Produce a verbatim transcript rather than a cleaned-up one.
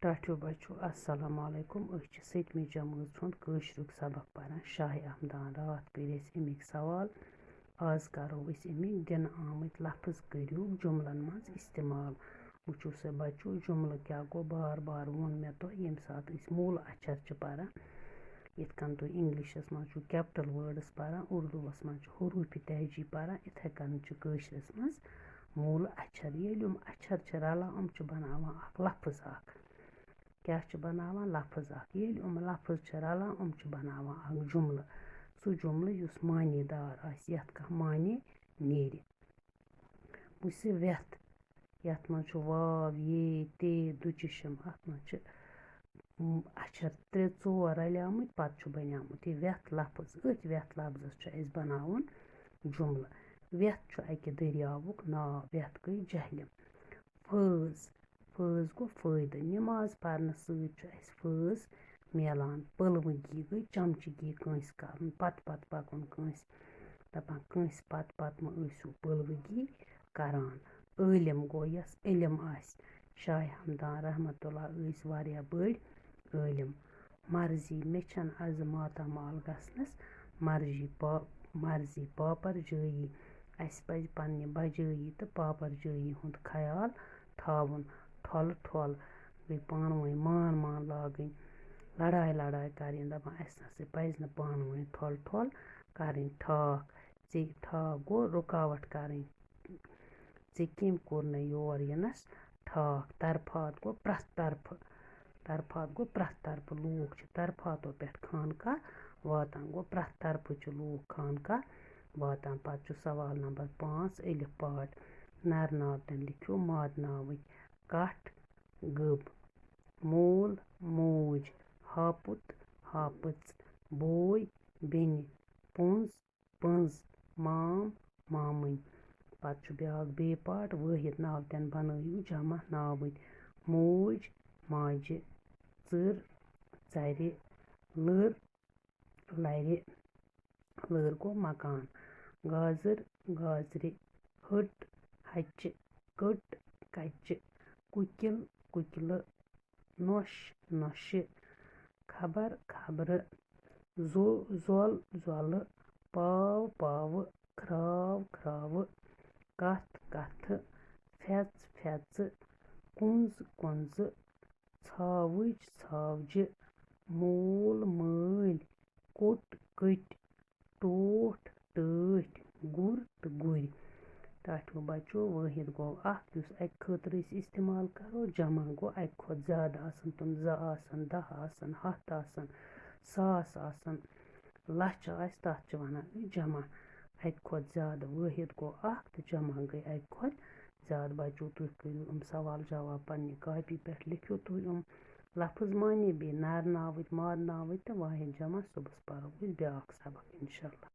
ٹاٹھیو بچو، السلام علیکم۔ أسۍ چھِ سٔتمہِ جمٲژ ہُنٛد کٲشرُک سبق پران۔ شاہ احمدان راتھ کٔرۍ اَسہِ اَمِکۍ سوال۔ آز کرو أسۍ اَمِکۍ دِنہٕ آمٕتۍ لفظ کٔرِو جملن منٛز استعمال۔ وٕچھِو سا بچو، جملہٕ کیٛاہ گوٚو؟ بار بار ووٚن مےٚ تۄہہِ، ییٚمہِ ساتہٕ أسۍ موٗلہٕ اچھر چھِ پران، یِتھ کٔنۍ تُہۍ انگلشس منٛز چھِو capital words پران، اردوٗوس منٛز چھِ حروٗفِ تہجی پران، یِتھَے کٔنۍ چھِ کٲشرِس منٛز موٗلہٕ اچھر۔ ییٚلہِ یِم اچھر چھِ رلان، یِم چھِ بناوان اکھ لفظ اکھ۔ کیٛاہ چھِ بناوان؟ لفظ اکھ۔ ییٚلہِ یِم لفظ چھِ رلان، یِم چھِ بناوان اکھ جملہٕ۔ سُہ جملہٕ یُس معنی دار آسہِ، یَتھ کانٛہہ معنی نیرِ۔ وٕچھ سا وٮ۪تھ، یَتھ منٛز چھُ واو، یے، تے، دُچشم، اَتھ منٛز چھِ، م، اچھر ترٛےٚ ژور رلیمٕتۍ، پتہٕ چھُ بنیومُت یہِ وٮ۪تھ لفظ۔ أتھۍ وٮ۪تھ لفظس چھُ اَسہِ بناوُن جملہٕ۔ وٮ۪تھ چھُ اَکہِ دٔریاوُک ناو، وٮ۪تھ گٔے جہلِم۔ فٲض، فٲض گوٚو فٲیدٕ۔ نماز پرنہٕ سۭتۍ چھُ اَسہِ فٲض میلان۔ پٔلوٕگی گٔے چمچگی کٲنٛسہِ کرُن، پتہٕ پتہٕ پکُن کٲنٛسہِ۔ دپان کٲنٛسہِ پتہٕ پتہٕ مہ ٲسِو پٔلوٕگی کران۔ عٲلِم گوٚو یَس علم آسہِ۔ شاہ ہمدان رحمتہ اللہ ٲسۍ واریاہ بٔڑۍ عٲلِم۔ مرضی، مےٚ چھَنہٕ از ماتامال گژھنَس مرضی۔ پا-، مرضی، پاپر جٲیی۔ اَسہِ پَزِ پننہِ بجٲیی تہٕ پاپر جٲیی ہُنٛد خیال تھاوُن۔ ٹھۄلہٕ ٹھۄل گٔے پانہٕ ؤنۍ مان مان لاگٕنۍ، لڑاے لڑاے کرٕنۍ۔ دپان اَسہِ نہ سا پَزِ نہٕ پانہٕ ؤنۍ ٹھۄلہٕ ٹھۄل کرٕنۍ۔ ٹھاکھ، ژےٚ ٹھاکھ گوٚو رُکاوٹ کرٕنۍ۔ ژےٚ کٔمۍ کوٚر نہٕ یور یِنَس ٹھاکھ؟ طرفات گوٚو پرٛٮ۪تھ طرفہٕ۔ طرفات گوٚو پرٛٮ۪تھ طرفہٕ۔ لوٗکھ چھِ طرفاتو پٮ۪ٹھ خانقاہ واتان۔ گوٚو پرٛٮ۪تھ طرفہٕ چھِ لوٗکھ خانقاہ واتان۔ پَتہٕ چھُ سوال نمبر پانٛژھ، الف پاٹ۔ نر ناو تَن لیکھِو ماد ناوٕکۍ۔ کَٹھ، گٔب، مول، موج، ہاپُت، ہاپٕژ، بوے، بیٚنہِ، پونٛز، پٔنٛز، مام، مامٕنۍ۔ پَتہٕ چھُ بیٛاکھ بے پاٹ، وٲحد ناو تَن بنٲیِو جمع ناوٕنۍ۔ موج، ماجہِ، ژٕر، ژَرِ، لٔر، لَرِ، لٔر گوٚو مکان۔ گازٕر، گازرِ، ۂٹ، ہَچہِ، کٔٹ، کَچہِ، کُکِل، کُکِلہٕ، نۄش، نۄشہِ، خبر، خبرٕ، زو-، زۄل، زۄلہٕ، پاو، پاوٕ، کھراو، کھراوٕ، کَتھ، کَتھٕ، پھٮ۪ژ، پھٮ۪ژٕ، کُنٛز، کُنٛزٕ، ژھاوٕج، ژھاوجہِ، مول، مٲلۍ، کوٚٹ، کٔٹۍ، ٹوٹھ، ٹٲٹھۍ، گُر تہٕ گُرۍ۔ ٹاٹھیو بچو، وٲحد گوٚو اکھ، یُس اَکہِ خٲطرٕ أسۍ استعمال کرو۔ جمع گوٚو اَکہِ کھۄتہٕ زیادٕ آسن، تِم زٕ آسن، دَہ آسن، ہَتھ آسن، ساس آسن، لَچھ آسہِ، تَتھ چھِ وَنان أسۍ جمع۔ اَکہِ کھۄتہٕ زیادٕ، وٲحد گوٚو اکھ تہٕ جمع گٔے اَکہِ کھۄتہٕ زیادٕ۔ بچو، تُہۍ کٔرِو یِم سوال جواب پننہِ کاپی پٮ۪ٹھ، لیکھِو تُہۍ یِم لفظ معنی بیٚیہِ نر ناوٕتۍ، ماد ناوٕتۍ تہٕ واحد جمع۔ صُبحس پَرو أسۍ بیٛاکھ سبق، انشاءاللہ۔